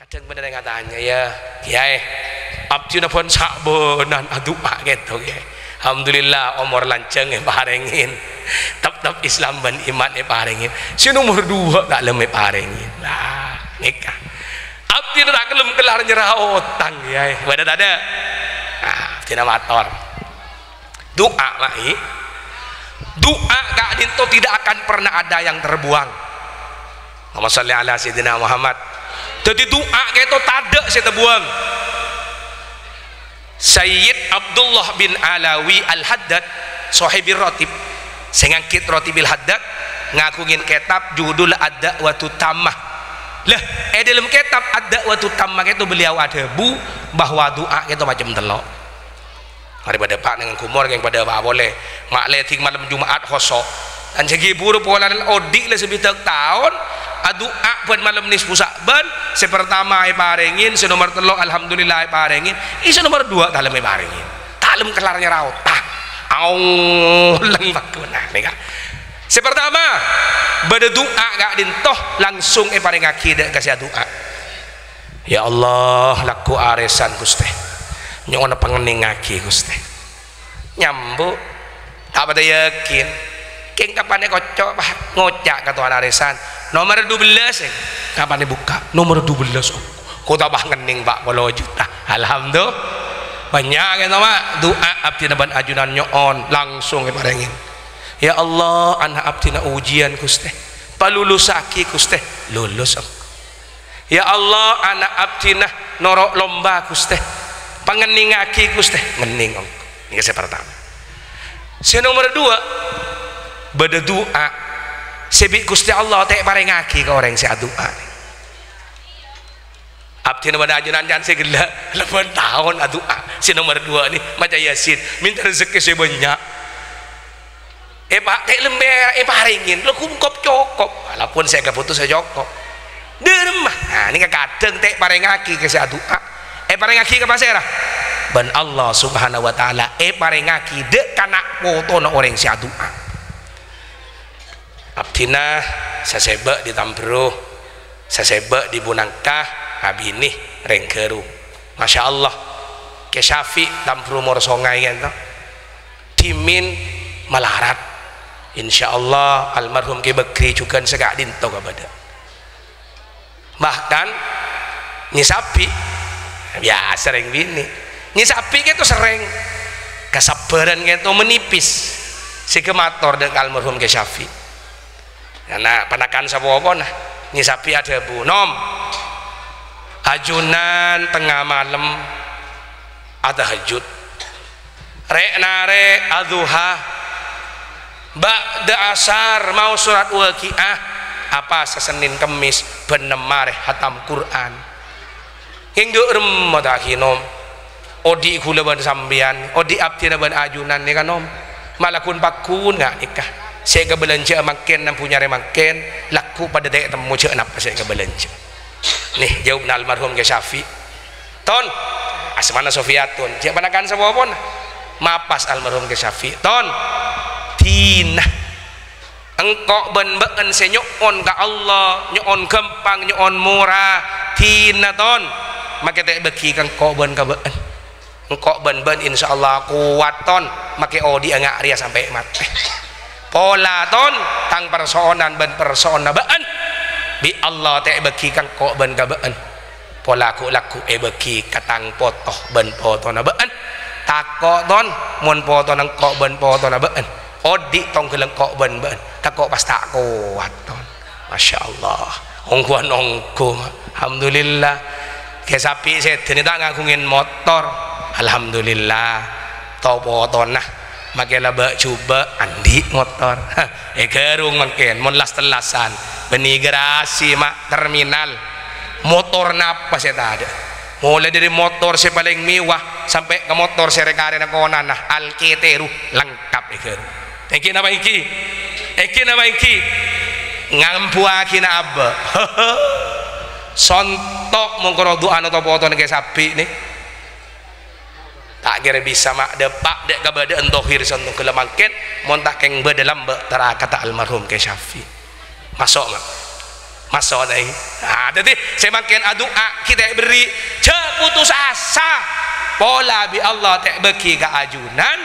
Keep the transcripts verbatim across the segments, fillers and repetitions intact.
Kadhâng bâdâ rèng atanya, "Yâ, Kèyaè, abdhina bân sabânan adu'a kèto, Kèyaè. Alhamdulillah, omor lanjhâng èparèngè. Teptep Islam bân iman èparèngè. Sè nomer duwâ' ta' lem èparèngè." Lah, nèka. Abdhina ta' kellem kellar nyerra otang, Kèyaè. Bâdâ tadâ'? Nah, abdhina mator. Du'a, ma'i. Du'a ka'dinto tidak akan pernah ada yang terbuang. Allahumma shalli ala Sayyidina Muhammad. Dhâddhi, du'a kèto tadâ' sè tabuwâng. Sayyid Abdullah bin Alawi Al-Haddad, Sohibir Ratib, sè nganggit Ratibil Haddad, ngaghungè kètab judul Ad-Da'watut Tammah. Lah, è dhâlem kètab Ad-Da'watut Tammah kèto beliau adhâbu bahwa du'a kèto macem tello'. Mari padâ pa' neng ghumor, kèng padâ pa' polè. Ma' lèding malem Jum'at khoso'. Anjhâgi buru polana odi' la sabidhâk taon, adu'a bân malem nisfu Sya'ban, sè partama èparèngè, sè nomer tello', alhamdulillah, èparèngè, sè nomer duwâ' ta' lem èparèngè. Ta' lem kellar nyerra otang. Aolèng pagghuna, nèka. Sè partama, bâdâ du'a ka'dinto langsung èparèngaghi dâ' ka sè adu'a. "Ya Allah, lagghu' arèsan, Ghustè. Nyo'ona pangennèngaghi, Ghustè." Nyambu'. Ta' patè yakin. Kèng kapanè kocco', Pak, ngoca' ka towan arèsan, "Nomer dubellâs, è." Kapanè bukka', "Nomer dubellâs, oh. Kok ta' pas ngennèng, Pak, polo juta." Alhamdulillah. Bânnya' kèto, Pak. Du'a abdhina bân ajunan nyo'on, langsung èparèngè. "Ya Allah, ana' abdhina ujian, Ghustè. Palulussaghi, Ghustè." Lulus, oh. "Ya Allah, ana' abdhina noro' lomba, Ghustè. Pangennèngaghi, Ghustè." Ngennèng, ongko. Nèka sè partama. Sè nomer duwâ', bâdâ du'a sè bi' Ghustè Allah ta' èparèngaghi ka orèng sè adu'a. Abdhina bân ajunan can sè ghellâ', lèbân taon adu'a. Sè nomer duwâ' nè, maca Yasin, mènta rejhekkè sè bânnya'. Èpa-, ta' lem èparèngè, lagghu' kop-cokop. Walaupun sè èkabuto sè cokop. Dâremma. Nah, nèka kadhâng ta' èparèngaghi ka sè adu'a. Èparèngaghi ka pasèra? Bân Allah Subhanahu wa Ta'ala. Èparèngaghi dâ' ka na' potona orèng sè adu'a. Abdhina sasèbâ' di Tambru, sasèbâ' di Bunangka, abinè rèng Garu. Masya Allah, Kè Syafi' Tambru Mor Songay kènto. Dhimèn malarat. Insya Allah, almarhum Kè Bagri jhughân sè ka'dinto kabâdâ. Bahkan, Nyè Sabi', biyasa rèng binè'. Nyè Sabi' kèto serrèng. Kasabbhârân kèto manipis. Sè ghâ' mator dâ' ka almarhum Kè Syafi'. Karna panakan sapopona, Nyè Sabi' adhâbu, "Nom, ajunan tengnga malem atahajjud." Rè'-narè' adhuha, ba'da asar maos sorat Waqi'ah, apasa Sennèn Kemmès bân nemmarè hatam Qur'an. Kèng dâ' remma ta' ghi' Nom. Odi' ghulâ bân sampèyan, odi' abdhina bân ajunan nèka Nom. Mala ghun-pagghun nga' nèka. Sè èkabâlânjhâ'â mangkèn, nambu nyarè mangkèn, lagghu' padâ ta' ètemmo jhâ' napa sè èkabâlânjhâ. Nè, jâwâbbhâ almarhum Kè Syafi'. Ton, asmana Sofiyatun, jhâ' panakan sapopona. Mapas almarhum Kè Syafi'. Ton, dina. Engko' bân bâ'en sè nyo'on ka Allah, nyo'on ghâmpang, nyo'on mora. Dina, Ton. Makè ta' èbâghi ka engko' bân ka bâ'en. Engko' bân bâ'en insyaallah kowat, Ton, makè odi'â nga' rèya sampè' matè. Pola, Ton, tang parso'onan bân parso'onna bâ'en bi' Allah ta' èbâghi ka engko' bân ka bâ'en. Pola ghu'-lagghu' èbâghi ka tang poto bân potona bâ'en. Tako', Ton, mon potona engko' bân potona bâ'en. Odi' tongghâl engko' bân bâ'en. Tako' pas ta' kowat, Ton. Masya Allah. Ongghuwân ongghu. Alhamdulillah. Kè Sabi' sèdhâna ta' ngaghungè motor. Alhamdulillah. To-potona. Makè la bâ'-jhubâ', andi' motor. Èghârung mangkèn, mon las-tellasan. Bânnè garasi, ma', terminal. Motor napa sè tadâ'? Molaè dâri motor sè palèng mewah, sampè' ka motor sè rè-karèna konana, Alkiteru, lengkap èghârung. Èngghi napa èngghi? Èngghi napa èngghi? Ngambuwâghi na' abâ'. Sonto' mon karo du'ana to-potona Kè Sabi' nè. Ta' kèra bisa, ma', dâpa' dâ' kabâdâ'ân tohir sè onto' ghellâ' mangkèn, mon ta' kèng bâdâ lambâ' tarakatta almarhum Kè Syafi'. Maso', ma'. Maso' ta' è? Nah, dhâddhi sè mangkèn adu'a ghi' ta' èberri', jhâ' putus asa. Pola bi' Allah ta' èbâghi ka ajunan,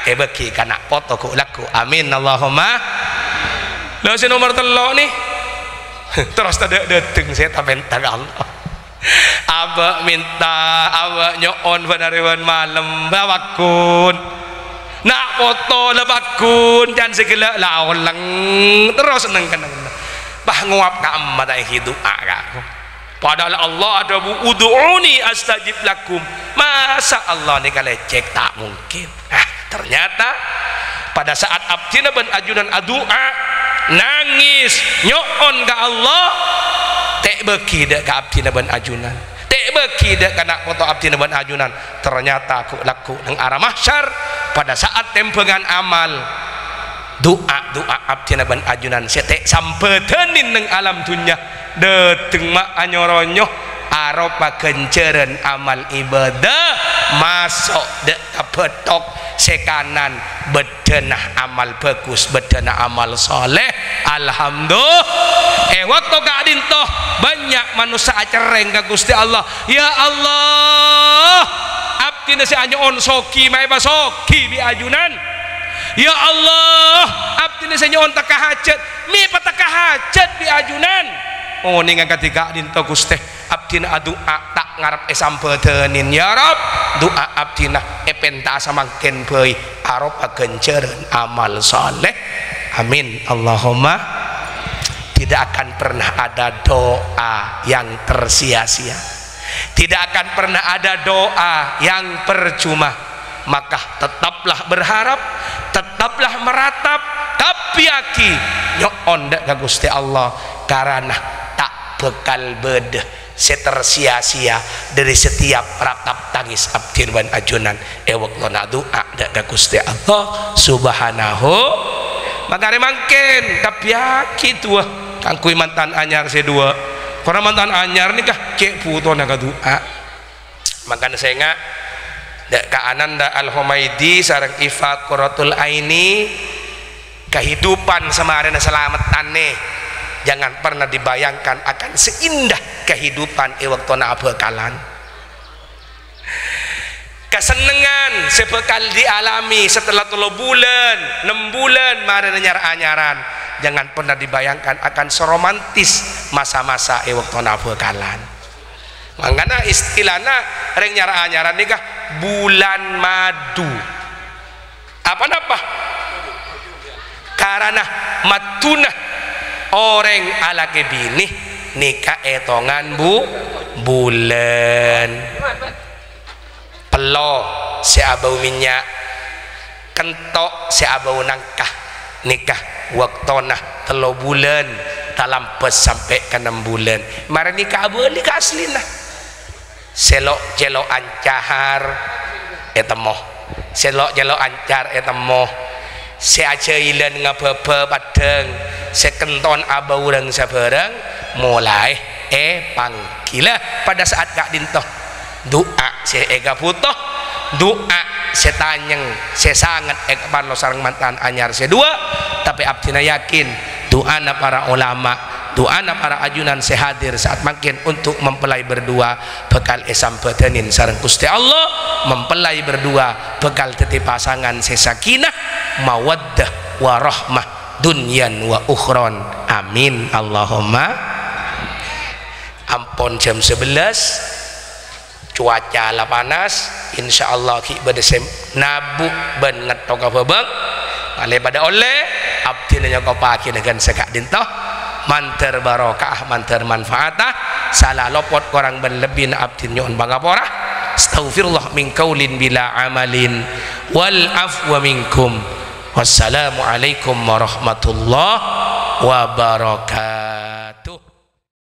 èbâghi ka na' poto ghu' lagghu'. Amin, Allahumma. Lha, sè nomer tello' nè, terros tadâ' dâteng sè ta-, pènta ka Allah. Abâ' mènta, abâ' nyo'on bân arè bân malem, bâ' paggun. Na' poto la paggun, can sè ghellâ' la olèng, terros neng-kennengnga. Bâ' ngowap ka emma ta' ènggi du'a ka. Padahal Allah adhâbu, "Ud'uni astajib lakum." Masa Allah nèka lècèk? Ta' mungkin. Nah, ternyata pada saat abdhina bân ajunan adu'a, nangès, nyo'on ka Allah, ta' èbâghi dâ' ka abdhina bân ajunan. Ta' èbâghi dâ' ka na' poto abdhina bân ajunan. Ternyata ghu'-, lagghu' neng ara mahsyar, pada saat tèmbhângan amal, du'a-du'a abdhina bân ajunan sè ta' èsambhâdhâni neng alam dhunnya, dâteng ma' anyo-ronyo, aropa ghânjhârân amal ibâdâ, maso' dâ' ka bâthok sè kanan, bâddhâna amal bhâghus, bâddhâna amal shaleh. Alhamdulillah. È bâkto ka'dinto bânnya' manossa acerrèng ka Ghustè Allah, "Ya Allah, abdhina sè anyo'on soghi ma' èpasoghi bi' ajunan. Ya Allah, abdhina sè nyo'on tekka hajhât ma' èpatekka hajhât bi' ajunan." Onènga kadhi ka'dinto, Ghustè. Abdhina adu'a ta' ngarep èsambhâdhânin, ya Rabb, du'a abdhina èpènta'a samangkèn bhâi aropa ghânjhârân amal shaleh. Amin, Allahumma. Tidak akan pernah ada doa yang tersia-sia. Tidak akan pernah ada doa yang percuma. Maka tetaplah berharap, tetaplah meratap, kabbhiyâghi nyo'on dâ' ka Ghustè Allah, karana ta' bhâkal bâdâ sè tersia-sia dâri setiap ratap tangès abdhina bân ajunan è bâktona adu'a dâ' ka Ghustè Allah Subhanahu. Mangkana mangkèn, kabbhiyâghi du'a kaangghuy mantan anyar sè duwâ'. Karana mantan anyar nèka cè' bhutona ka du'a. Mangkana sènga' dâ' ka Ananda Al-Humaidi sareng Ifa Qurratul Aini, kahidupan samarèna salamettana jangan pernah dibayangkan akan seindah kahidupan è bâktona abhâkalan. Kasennengngan sè bhâkal dialami setelah tello bulân, nem bulân marèna nyar-anyaran, jangan pernah dibayangkan akan seromantis masa-masa è bâktona abhâkalan. Mangkana istilana rèng nyar-anyaran nèka bulân madu. Apa napa? Karana madduna orèng alakè binè nèka ètongan bu-, bulân. Pello sè abâu mènnya', kento' sè abâu nangka, nèka bâktona tello bulân, talambâs sampè' ka nem bulân. Marè nèka abâli ka asllina. Sè lo'-cèlo' ancar ètemmo. Sè lo'-cèlo' ancar ètemmo. Sè ajhâilan ngabâbâ paddhâng, sè kenton abâu rang-sabhârâng, molaè èpangghilâ pada saat ka'dinto. Du'a sè èkabhuto, du'a sè tanyèng, sè sanget èkaparlo sareng mantan anyar sè duwâ', tapè abdhina yakin du'ana para ulama, du'ana para ajunan sè hadir saat mangkèn untuk mempelai berdua bhâkal èsambhâdhânin sareng Ghustè Allah, mempelai berdua bhâkal dhâddhi pasangan sè sakinah, mawaddah, warahmah, dunyan wa ukhron. Amin, Allahumma. Ampon jam sebelas, cuaca la panas, insyaallah ghi' bâdâ sè nabu' bân ngettoka bhâbâng. Malè padâ ollè, abdhina nyokobhâghina ghân sè ka'dinto. Mandhâr barokah, mandhâr manfaata. Sala lopot korang bân lebbina abdhina nyo'on pangapora. Astaghfirullah min qaulin bila amalin. Wal afwa minkum. Wassalamualaikum warahmatullahi wabarakatuh.